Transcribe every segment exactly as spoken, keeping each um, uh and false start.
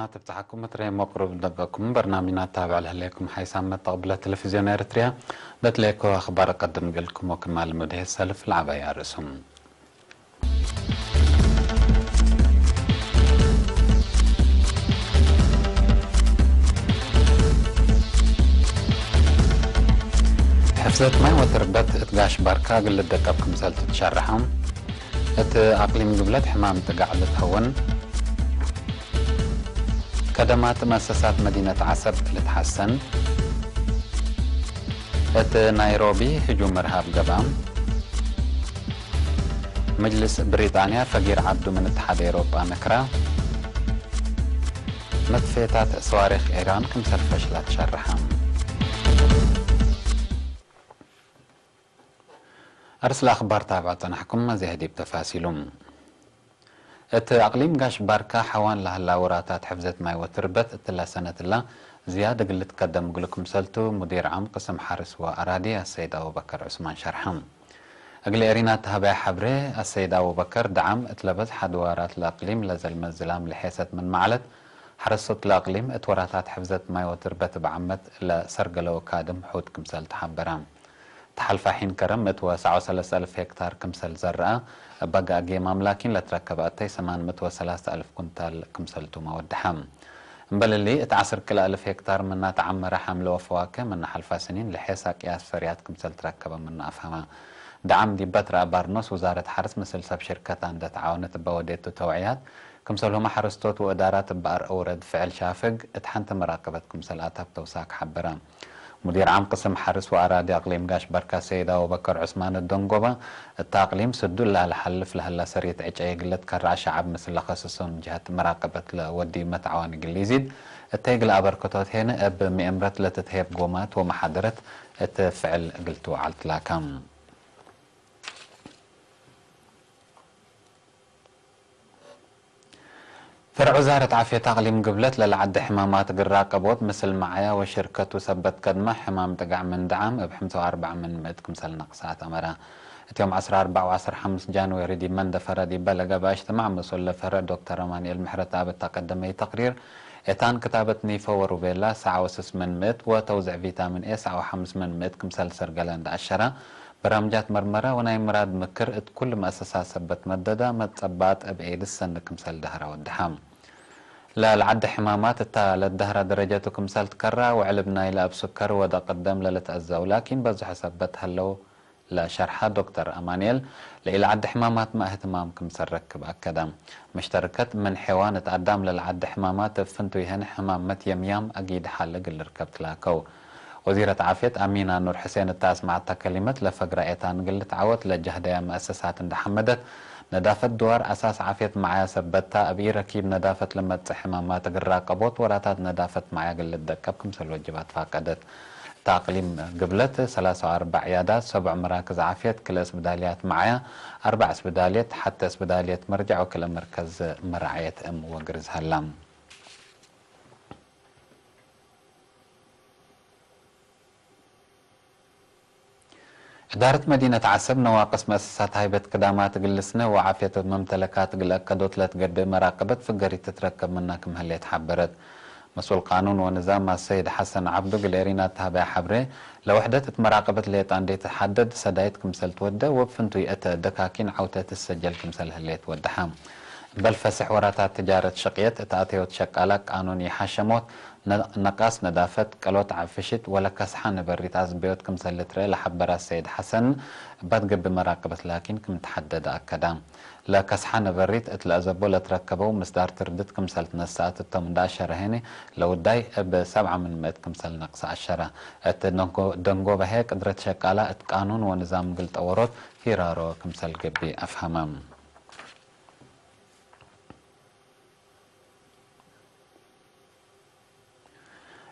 ትብጽሐኩም እትሬ መቅሩብ ደቀኩም በርናምጅና ታብዕ ለህሌኩም ሓይሳም መተቅብለ ቴሌቪዝዮን ኤረትርያ። ለትሌኮ አኽባር ቀድም እግልኩም ወክማል ምድሄ ሰልፍ ለዐባይ አርእሱም። ሕፍዘት ማይ ወትርበት እት ጋሽ ባርካ እግል ልደቀብ ክምሰል ትትሸረሐ። እት አቅሊም ግብለት ሕማም ጥጋዕ ልትሀወን። ከደማት መአሰሳት መዲነት ዐሰብ ልትሐሰን። እት ናይሮቢ ህጁም እርሃብ ገብአ። መጅልስ ብሪጣንያ ፈጊር ዐዱ ምን እትሓድ ኤውሮጳ ነክራ። መትፌታት ሰዋሪክ ኢራን ክምሰል ፈሽላ ትሸርሐ። አርስለ አኽባር ታብዕ ጸናሕኩም፣ አዜ ህዲብ ተፋሲሉ። እት አቅሊም ጋሽ ባርካ ሐዋን ለሀላ ወራታት ሕፍዘት ማይ ወትርበት እትላ ሰነት እላ ዝያድ እግል ልትከደም እግሉ ክምሰልቱ ሙዲር ዓም ቅስም ሐርስ ወአራዲ አሰይድ አቡበከር ዑስማን ሸርሐ። እግል ኤሪና ተሀበያ ሐብሬ አሰይድ አቡበከር ደዓም እት ለበዝሐ ድዋራት ለአቅሊም ለዘልመ ዝላም ለሔሰት ምንመ ዐለት፣ ሐረሶት ለአቅሊም እት ወራታት ሕፍዘት ማይ ወትርበት እብ ዓመት ለሰርገለው ካድም ሑድ ክምሰል ተሐበረ። ተሐልፈ ሒን ከረም ምእት ወሰብዓ ወሰለስ አልፍ ሄክታር ክምሰል ዘርአ፣ እበ ገአ ጌማም ላኪን ለትረከበ አተይ ሰማን ምእት ወሰላሰ አልፍ ኩንታል ክምሰልቱመ ወደሐ። እምበል እሊ፣ እት ዐስር ክልኤ አልፍ ሄክታር ምና ተዐመረ ሐምለ ወፈዋክህ ምነ ሐልፈ ስኒን ለሔስ አቅያስ ፈርያት ክምሰል ትረከበ ምኑ አፍሀመ። ደዓም ዲብ በትረ አባርኖስ ውዛረት ሐርስ ምስል ሰብ ሽርከታ እንደ ተዓወነት እበ ወዴቱ ተውዕያት፣ ክምሰልሁመ ሐረስቶት ወእዳራት እበ አርአው ረድ ፍዕል ሻፍግ እት ሐንቲ መራቀበት ክምሰል አተብ ተውሳክ ሐበረ። ሙዲር ዓም ቅስም ሐርስ ወአራዲ አቅሊም ጋሽ በርካ ሰይድ አቡበከር ዑስማን እት ደንጎበ፣ እተ አቅሊም ስዱ እላ ለሐልፍ ለሀላ ሰሪት ዕጨይ እግል ልትከረዐ ሸዐብ ምስል ለከስሶም ጀሀት መራቀበት ለወድዩ መትዓዋኒ እግል ኢዚድ፣ እተይ እግል አበርክቶት ሄነ እብ ምኤምረት ለትትሄብ ጎማት ወመሓደረት እት ፍዕል እግል ትውዓል ትላከ። ፈርዕ ውዛረት ዓፍየት አቅሊም ግብለት ለለዐደ ሕማማት እግል ራቀቦት ምስል መዓያ ወሽርከቱ ሰበት ከድመ ሕማም ጥጋዕ ምን ደዓም እብ ሐምሳ ወአርበዕ ምን ምእት ክምሰል ነቅሳት አመረ። እት ዮም ዐስራ አርበዕ ወዐስር ሐምስ ጃንዌሪ ዲብ መንደፈረ ዲበ ለገብአ እጅትማዕ መስኡል ለፈርዕ ዶክተር አማኑኤል ምሕረተአብ እተ ቀደመዩ ተቅሪር፣ ኤታን ክታበት ኒፎ ወሩቤላ ሰዓ ወስስ ምን ምእት ወተውዝዕ ቪታሚን ኤ ሰዓ ወሐምስ ምን ምእት ክምሰል ሰርገለ እንደ አሸረ፣ በራምጃት መርመረ ወናይ ምራድ ምክር እት ኩሉ መአሰሳት ሰበት መደዳ መትጸባጥ እብ ዔድት ሰኒ ክምሰል ደህረ ወደሐ። ለለዐደ ሕማማት እታ ለትደህራ ደረጀቱ ክምሰል ትከራ ወዕልብ ናይለ እብ ስከር ወደቅ ደም ለልትአዘው ላኪን በዝሖ ሰበት ሀለው ለሸርሐ ዶክተር አማኑኤል፣ ለኢለዐደ ሕማማትመ እህትማም ክምሰል ረክብ አከደ። መሽተርከት ምን ሐይዋን እት አዳም ለለዐደ ሕማማት እብ ፍንቱይ ሄነ ሕማም መትየምያም አጊድ ሐል እግል ልርከብ ትላከው። ወዚረት ዓፍየት አሚና ኑር ሕሴን እተ አስመዐተ ከሊመት፣ ለፈግረ ኤታን እግል ልትዐወት ለጀህደያ መአሰሳት እንደ ሐመደት፣ ነዳፈት ድዋር አሳስ ዓፍየት መዓያ ሰበት ተ፣ እብ ኢረኪብ ነዳፈት ለመጽእ ሕማማት እግል ራቀቦት ወራታት ነዳፈት መዓያ እግል ልትደቀብ ክምሰል ወጅብ አትፋቀደት። እተ አቅሊም ግብለት ሰላሳ ወአርበዕ ዕያዳት፣ ሰብዑ መራክዝ ዓፍየት፣ ክልኤ እስብዳልያት መዓያ፣ አርበዕ እስብዳልየት፣ ሐቴ እስብዳልየት መርጀዕ ወክልኤ መርከዝ መራዕየት እም ወግርዝ ሀላ። እዳረት መዲነት ዐሰብ ነዋቅስ መአሰሳት ሃይበት ክዳማት እግል ልስነ ወዓፍየት እብ መምተለካት እግል አከዶት ለትገብእ መራቀበት ፍገሪት ትትረከብ ምና ክም ህሌት ሐበረት። መስኡል ቃኑን ወንዛም አሰይድ ሐሰን ዐብዱ እግል ኤሪና ተሀበያ ሐብሬ፣ ለውሕደት እት መራቀበት ሌጣ እንዴ ትሐደድ ሰዳይት ክምሰል ትወደ ወእብ ፍንቱይ እተ ደካኪን ዐውተ ትሰጀል ክምሰል ህሌት ወደሐ። እምበል ፈስሕ ወራታት ትጃረት ሸቅየት እት አተዮት ሸቃላ ቃኑን ይሓሸሞት፣ ነ-፣ ነቃስ ነዳፈት፣ ቀሎት ዐፍሽት ወለከስሐ ነበሪት አዝበዮት ክምሰል ልትረኤ ለሐበረ አሰይድ ሐሰን፣ እባት ገብእ መራቀበት ላኪን ክም ተሐደደ አከዳ። ለከስሐ ነበሪት እት ለአዘቦ ለትረከበው ምስዳር ትርድት ክምሰል ትነሰአት እቶም እንደ አሸረ ሄነ፣ ለውዳይ እብ ሰብዓ ምን ምእት ክምሰል ነቅሰ አሸረ። እት ደንጎ-፣ ደንጎበ ህዬ ቅድረት ሸቃላ እት ቃኑን ወንዛም እግል ጠወሮት ሂራሮ ክምሰል ገብእ አፍሀመ።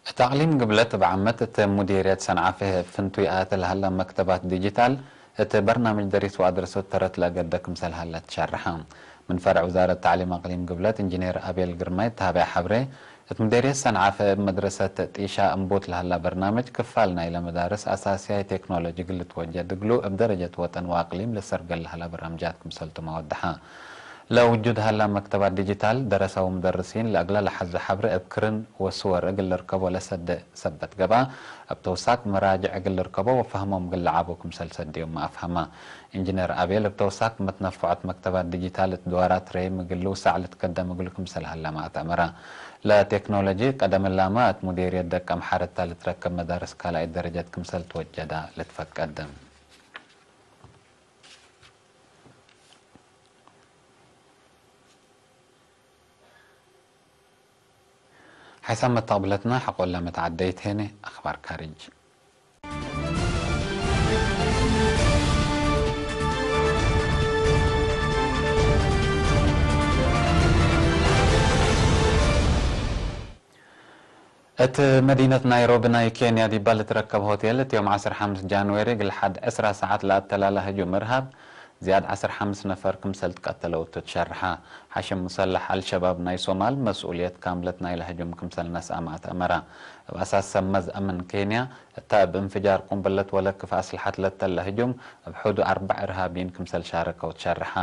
እት አቅሊም ግብለት እብ ዓመት እት ሙዲርየት ሰንዓፈ ህዬ እብ ፍንቱይ አተ ለሀለ መክተባት ዲጂታል እት በርናምጅ ደሪስ ወአድረሶት ተረት ለአገደ ክምሰል ሀለ ትሸርሐ። ምን ፈርዕ ውዛረት ተዕሊም አቅሊም ግብለት እንጅኔር አቤል ግርማይ ተሀበያ ሐብሬ፣ እት ሙዲርየት ሰንዓፈ እብ መድረሰት ጢሻ እምቡት ለሀላ በርናምጅ ክፋል ናይለ መዳርስ አሳስያይ ቴክኖሎጂ እግል ልትወጀድ እግሉ እብ ደረጀት ወጠን ወአቅሊም ልሰርገል ለሀላ በራምጃት ክምሰልቱመ ወደሐ። ለውጁድ ሀላ መክተባት ዲጂታል፣ ደረሰ ወሙደርሲን ለእግለ ለሐዘ ሐብሬ እብ ክርን ወስወር እግል ልርከቦ ለሰዴ ሰበት ገብአ፣ እብ ተውሳክ መራጅዕ እግል ልርከቦ ወፈህሞም እግል ለዓቦ ክምሰል ሰዴዮምመ አፍሀመ። ኢንጅነር አቤል እብ ተውሳክ መትነፈዖት መክተባት ዲጂታል እት ድዋራት ረይም እግል ልውሳዕ ልትቀደም እግሉ ክምሰል ሀለመ አትአመረ። ለቴክኖሎጂ ቀደም እላመ እት ሙዴርየት ደቀምሐረ እተ ልትረከብ መዳርስ ካልኣይት ደረጀት ክምሰል ትወጀዳ ልትፈቀድ። ሐይሳም መተቅብለትነ ሐቆለ መትዓደይት ሄነ። አክባር ካርጅ። እት መዲነት ናይሮቢ ናይ ኬንያ ዲባ ልትረከብ ሆቴል፣ እት ዮም ዐስር ሐምስ ጃንዌሪ እግል ሐድ ዕስራ ሰዓት ለአተላለ ህጁም እርሃብ፣ ዝያድ ዐስር ሐምስ ነፈር ክምሰል ትቀተለው ቱ ትሸርሐ። ሐሽም ሙሰለሕ አልሸባብ ናይ ሶማል መስኡልየት ካምለት ናይለ ህጁም ክምሰል ነስአመ አትአመረ። እብ አሳስ ሰመዝ አምን ኬንያ፣ እተ እብ እንፍጃር ቁምብለት ወለክፍ አስልሐት ለተለ ህጁም፣ እብ ሑዱ አርበዕ እርሃብይን ክምሰል ሻረከው ትሸርሐ።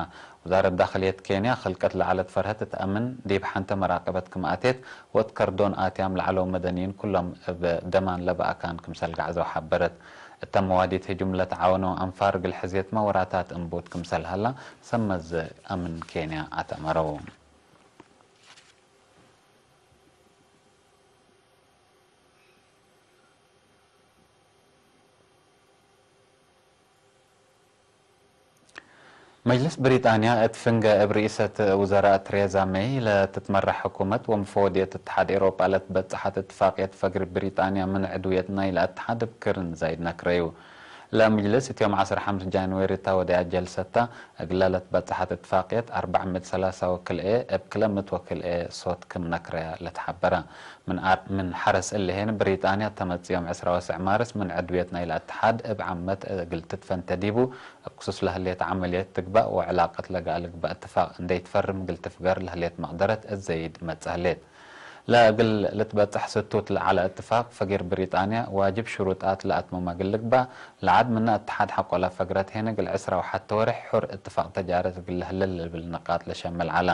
ውዛረት ዳክልየት ኬንያ፣ ክልቀት ለዐለት ፈርሀት እት አምን ዲብ ሐንተ መራቀበት ክም አቴት፣ ወእት ከርዶን አትያም ለዐለው መደንይን ኩሎም እብ ደማን ለበአካን ክምሰል ገዐዘው ሐበረት። እተ መዋዲት ህጁም ለተዓወነው አንፋር እግል ሕዝየትመ ወራታት እንቡት ክምሰል ሀላ ሰመዝ አምን ኬንያ አትአመረው። መጅልስ ብሪጣንያ እት ፍንገ እብ ርኢሰት ውዘራእ ትሬዛ ሜይ ለትትመራሕ ሕኩመት ወመፈወድየት እትሓድ ኤሮጳ ለትበጽሐት እትፋቅየት ፈግር ብሪጣንያ ምን ዕድውየት ናይለ አትሓድ እብ ክርን ዛይድ ነክረዩ። ለምጅልስ እት ዮም ዐስር ሐምስ ጃንዌሪ እተ ወደያት ጀልሰታ እግለ ለትበጽሐት እትፋቅየት አርበዕ ምእት ሰላሳ ወክልኤ እብ ክለ ምእት ወክልኤ ሶት ክም ነክረያ ለትሓበረ። ምን አር-፣ ምን ሐርስ እሊ ሄን፣ ብሪጣንያ ተመጽእ ዮም ዕስራ ወሰዕ ማርስ ምን ዕድውየት ናይለ አትሓድ እብ ዓመት እግል ትትፈንተ ዲቡ፣ እብ ክሱስ ለህሌት ዐመልየት ትግባእ ወዕላቀት ለገአ ልግባእ እትፋቅ እንዴ ኢትፈርም እግል ትፍገር ለህሌት መቅደረት እት ዘይድ መጽእ ህሌት። ለእግል ልትበጸሕ ስቱት ለዐለ እትፋቅ፣ ፈጊር ብሪጣንያ ዋጅብ ሽሩጣት ለአትመመ እግል ልግባእ፣ ለዐድ ምነ እትሓድ ሐቆለ ፈግረት ሄን እግል ዕስራ ወሐቴ ወሬሕ ሑር እትፋቅ ተጃረት እግል ለህለ ለልብል ንቃጥ ለሸምል ዐለ።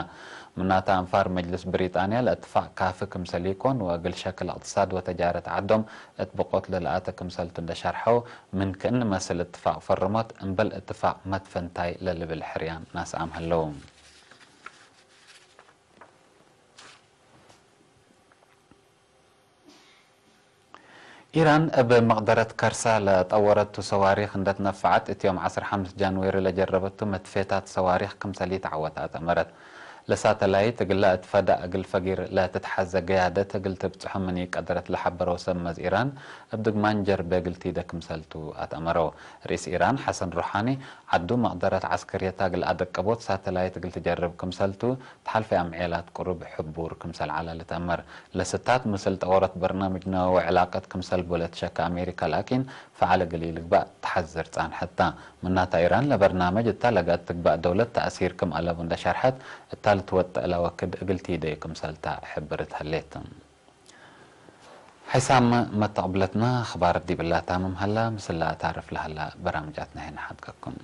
ምናተ አንፋር መጅልስ ብሪጣንያ ለእትፋቅ ካፊ ክምሰል ኢኮን ወእግል ሸክል እቅትሳድ ወተጃረት ዐዶም እት ብቆት ለለአተ ክምሰልቱ እንደ ሸርሐው፣ ምን ክእኒ መስል እትፋቅ ፈርሞት እምበል እትፋቅ መትፈንታይ ለልብል ሕርያን ናስአም ህለው። ኢራን እብ መቅደረት ከርሳ ለጠወረቱ ሰዋሪክ እንደ ትነፈዐት፣ እት ዮም ዐስር ሐምስ ጃንዌሪ ለጀረበቱ መትፌታት ሰዋሪክ ክምሰል ኢተዐወተ አትአመረት። ለሳተላይት እግላ እት ፈዳእ እግል ፈጊር ለትትሐዘ ገያደት እግል ትብጽሖ ምን ኢቀደረት ለሐበረው ሰመዝ ኢራን፣ እብ ድግማን ጀርቤ እግል ቲደ ክምሰልቱ አትአመረው። ርኢስ ኢራን ሐሰን ሩሓኒ፣ ዐዱ መቅደረት ዐስከርየት እግል አደቀቦት ሳተላይት እግል ትጀርብ ክምሰልቱ፣ ተሐልፈ አምዔላት ቅሩብ ሕቡር ክምሰል ዐለ ልትአመር። ለስታት ምስል ጠወረት በርናምጅ ነወዊ ዕላቀት ክምሰል ቡ ለትሸከ አሜሪካ ላኪን፣ ፈዐል እግል ኢልግባእ ተሐዝር ጻንሐት ተ። ምናተ ኢራን ለበርናምጅ እተ ለገአት ትግባእ ደውለት ተእሲር ክም አለቡ እንደ ሸርሐት፣ እታ ልትወጠእ ለወክድ እግል ቲደዩ ክምሰል ተ ሕብርት ህሌት። ሕሳም መተቅብለትነ አኽባር ዲብላ ታምም ሀላ፣ ምስላ አታርፍ ለሀላ በራምጃትነ ሄነ ሐድገኩም።